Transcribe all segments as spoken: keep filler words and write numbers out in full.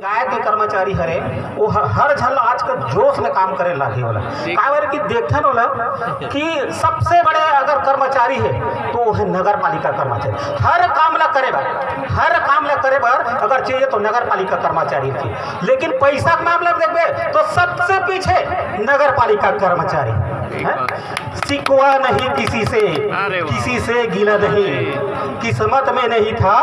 काय के कर्मचारी हरे, वो ह-, हर झन ला आजकल जोश में काम करे लागे वाला। काबर कि देखथन ओला कि सबसे बड़े अगर कर्मचारी हे, तो वो हे नगर पालिका कर्मचारी। हर काम ला करे बर, हर काम ला करे बर अगर चाहिए, तो नगर पालिका कर्मचारी हे। लेकिन पैसा के मामला में देखबे, तो सबसे पीछे नगर पालिका कर्मचारी, हैं? शिकवा नहीं किसी से, अरे वाह। किसी से गिला नहीं, किस्मत में नहीं था,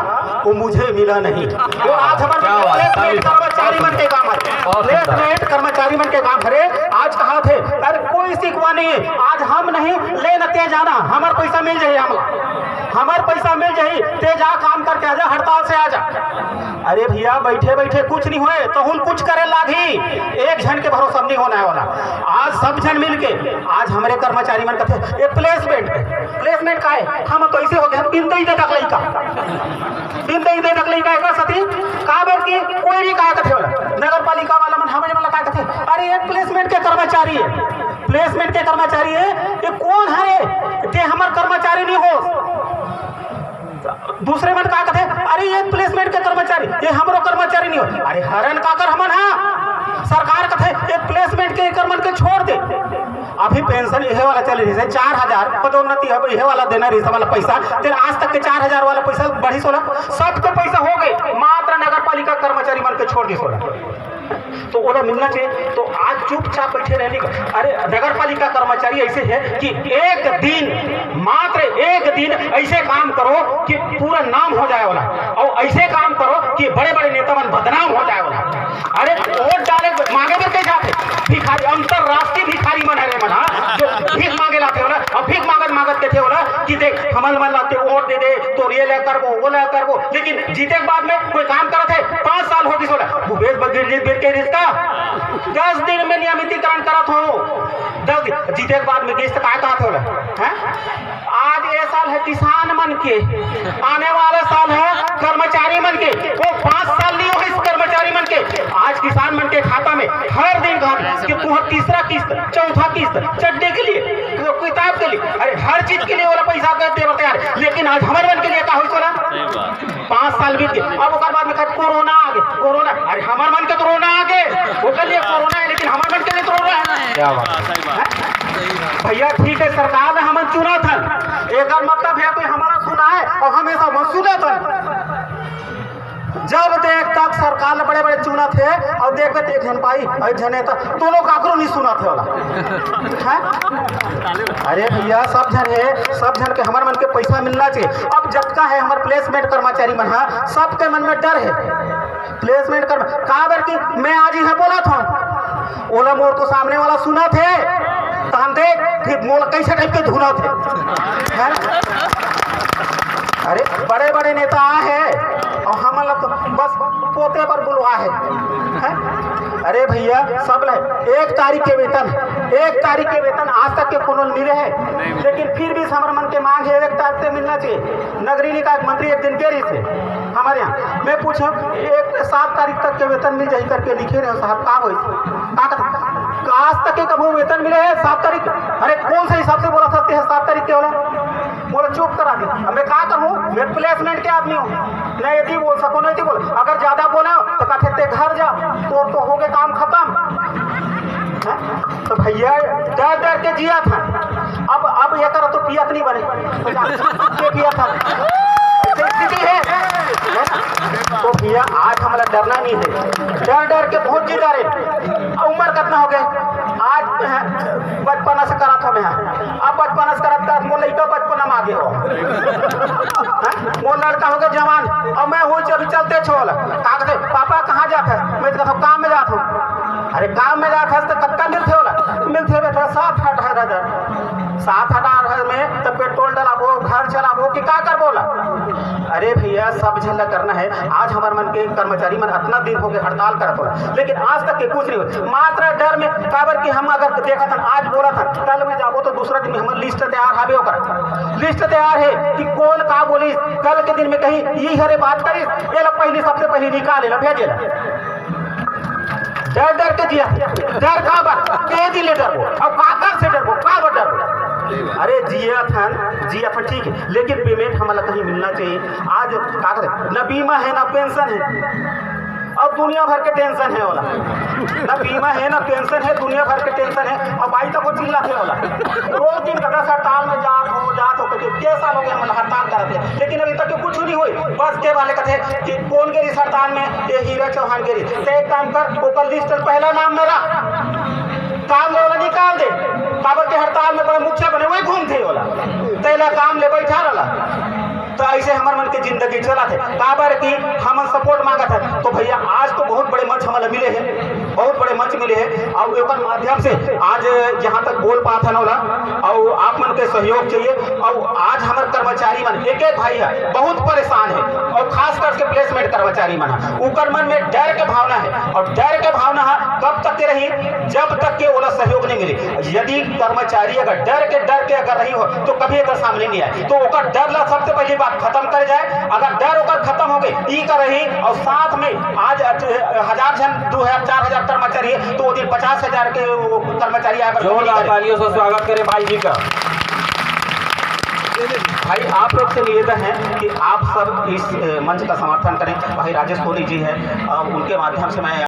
वो मुझे मिला नहीं। वो आज हमर क्या बात है, प्लेसमेंट कर्मचारी मन के काम हरे। बहुत सुंदर। प्लेसमेंट कर्मचारी मन के काम हरे। आज कहा थे, अरे कोई शिकवा नहीं है, आज हम नहीं लेना ते जाना, हमर पैसा मिल जाए हमला, हमर पैसा मिल जाए, ते जा काम करके आ जा, हड़ताल से आ जा। अरे भैया, बैठे बैठे कुछ नहीं होए, तो हुन कुछ करे लागी। एक झन के भरोसा नहीं होना है वाला। आज सब झन मिल के, आज हमरे कर्मचारी मन कथे, "ए, प्लेसमेंट, प्लेसमेंट का है? हम तो ऐसे हो गए, हम बिन दई दे तक लइका, बिन दई दे तक लइका एकर सती।" काबर कि कोई भी का कथे वाला, नगर पालिका वाला मन हमरे मन ला का कथे, "अरे, एक प्लेसमेंट के कर्मचारी है, प्लेसमेंट के कर्मचारी है, ये कौन है? ये हमर कर्मचारी नहीं हो।" दूसरे मन का कथे, "अरे, ये प्लेसमेंट के कर्मचारी, ये हमरो कर्मचारी नहीं हो।" अरे हरन काकर हमन हा, सरकार कथे, "ये प्लेसमेंट के एकर मन के छोड़ दे।" अभी पेंशन इहे वाला चल रही है, चार हजार पदोन्नति, अब इहे वाला देना रही वाला पैसा, तेल आज तक के चार हजार वाला पैसा बढ़ी सोला, सबके पैसा हो गए, मात्र नगर पालिका कर्मचारी मन के छोड़ दी सोला। तो ओला मिलना चाहिए। तो आज चुपचाप बैठे रहने का, अरे, नगर पालिका कर्मचारी ऐसे है कि एक दिन, मात्र एक दिन ऐसे काम करो कि पूरा नाम हो जाए वाला, और ऐसे काम करो कि बड़े बड़े नेता मन बदनाम हो जाए वाला। अरे, वोट डाले मांगे बर के जाते भिखारी, अंतर्राष्ट्रीय भिखारी मन हरे मन हा, जो भीख मांगे लाते हो ना, और भीख मांगत मांगत कहते हो ना कि देख, हमल मन लाते वोट दे दे, तो ये ले करबो, वो ले करबो, लेकिन जीते के बाद में कोई काम करत है, पाँच साल हो गई सोला, भूपेश बघेल जी बिल के रिश्ता दस दिन में नियमितीकरण करत हो, दस दिन जीते के बाद में किस्त काय कहत होला, हैं? आज ये साल है किसान मन के, आने वाला साल है कर्मचारी मन के। वो पाँच साल नहीं हो इस कर्मचारी मन के, आज किसान मन के खाता में हर दिन घर कि तुहर तीसरा किस्त, चौथा किस्त, चड्डी के लिए, किताब के लिए, अरे हर चीज के लिए वाला पैसा कर दे तैयार। लेकिन आज हमारे मन के लिए का हो सोला? पाँच साल बीत गए, अब ओकर बाद में कहे कोरोना आ गए, कोरोना, अरे हमार मन के तो रोना आ गए, ओकर लिए कोरोना है, लेकिन हमार मन के लिए तो रोना है। क्या बात है। हैं? भैया ठीक है, सरकार ने हमन चुना था, एकर मतलब है कोई हमारा सुना है और हम ऐसा मत सुना था। जब देख तक सरकार ने बड़े बड़े चुना थे और देख देख झन पाई, अरे झने तो दोनों काकरो नहीं सुना थे वाला। हैं? अरे भैया, सब झन है, सब झन के हमारे मन के पैसा मिलना चाहिए। अब जतका है हमारे प्लेसमेंट कर्मचारी मन हा, सबके मन में डर है। प्लेसमेंट कर काबर कि मैं आज इहे बोला था, ओला मोर तो सामने वाला सुना थे, तहन दे फिर मोला कैसे टाइप के धुना थे, हैं? अरे बड़े बड़े नेता आ है और हम लोग तो बस पोते पर बुलवा है, हैं? अरे भैया, सब ले एक तारीख के वेतन, एक तारीख के वेतन आज तक के कोनो मिले है, लेकिन फिर भी हमर मन के मांग है एक तारीख से मिलना चाहिए। नगरीय निकाय मंत्री एक दिन कह रही थे हमारे यहाँ, मैं पूछो एक सात तारीख तक के वेतन मिल जाए करके लिखे रहे हो साहब, का होई? का कहते? आज तक के कभी वेतन मिले है सात तारीख? अरे कौन से हिसाब से बोला सकते हैं सात तारीख के वाला? बोला चुप करा दे। अब मैं का करूँ? मैं प्लेसमेंट के आदमी हूँ, नहीं यदि बोल सको नहीं बोल, अगर ज्यादा बोला तो कहते ते घर जा, तो तो हो गए काम खत्म। हैं? तो भैया डर डर के जिया था, अब अब ये करो तो पियत नहीं बने, तो जा, ये पिया था, ऐसी स्थिति है, है ना? तो भैया आज हमारा डरना नहीं है, डर डर के बहुत जीता रहे। उम्र कितना हो गए? आज मैं बचपना से करा था मैं, अब बचपना से करत करत मोर लइका बचपना में आगे हो, हैं? मोर लड़का हो गए जवान, और मैं हो जब चलते छोल, का कहते, "पापा कहाँ जात है?" मैं तो कहता, "काम में जात हूँ।" "अरे काम में जात है तो कब का मिलते हो ना?" "मिलते बेटा सात आठ हजार।" सात आठ हजार में तो पेट्रोल डलाबो, घर चलाबो कि का करबो ला? अरे भैया, सब झन ला करना है। आज हमारे मन के कर्मचारी मन इतना दिन हो गए हड़ताल करत होला, लेकिन आज तक के कुछ नहीं हुआ। मात्र डर में, काबर कि हम अगर देखत हन, आज बोलत हन, कल में जाबो तो दूसरा दिन में हमर लिस्ट तैयार हावे ओकर। लिस्ट तैयार है कि कौन का बोलिस, कल के दिन में कहीं ये हरे बात करिस, ये ला पहली, सबसे पहले निकाले ला, भेजे ला। डर डर के जिया, डर का बात, के दिन ले डरबो, अब काकर से डरबो, का बात डरबो? अरे जिया थन, जिया थन ठीक है, लेकिन पेमेंट हमला कहीं मिलना चाहिए। आज का करे, ना बीमा है, ना पेंशन है। अब दुनिया भर के टेंशन हे ओला, ना बीमा हे, ना पेंशन हे, दुनिया भर के टेंशन हे। अब बाई तक वो चिल्लाथे ओला, रोज दिन का दस हड़ताल में जात हो, जात हो करके। के साल हो गया हमन हड़ताल करत हे, लेकिन अभी तक के कुछ नहीं हुई। बस के वाले कथे कि कौन गे रहिस हड़ताल में, ये हीरा चौहान गे रहिस। ते एक काम कर, ओकर लिस्ट पहला नाम में रख, काम ले ओला निकाल दे। काबर के हड़ताल में बड़ा मुखिया बने, वही घूमथे ओला, तेला काम ले बैठा रहला। तो ऐसे हमर मन के जिंदगी चलत हे, काबर कि हमन सपोर्ट मांगत हे। तो भैया, आज तो बहुत बड़े मंच हमला मिले हे, बहुत बड़े मंच मिले हे, और ओकर माध्यम से आज यहाँ तक बोल पात हन ओला, और आप मन के सहयोग चाहिए। और आज हमर कर्मचारी मन, एक एक भाई हे, बहुत परेशान हे, और खास करके प्लेसमेंट कर्मचारी मन हे, ओकर मन में डर के भावना हे, और डर के भावना हे कब तक के रही, जब तक के ओला सहयोग नहीं मिले। यदि कर्मचारी अगर डर के, डर के अगर रही हो, तो कभी एकर सामने नहीं आए। तो ओकर डर ला सबसे पहली बात खत्म करे जाए। अगर डर ओकर खत्म हो गए, ई कर रही, और साथ में आज हजार झन, दो हजार, चार हजार कर्मचारी हे, तो वो दिन पचास हजार के वो कर्मचारी आकर जोरदार तालियों से स्वागत करें भाई जी का। भाई, आप लोग से निवेदन है कि आप सब इस, अ, मंच का समर्थन करें। भाई राजेश सोनी जी हैं, अ, उनके माध्यम से मैं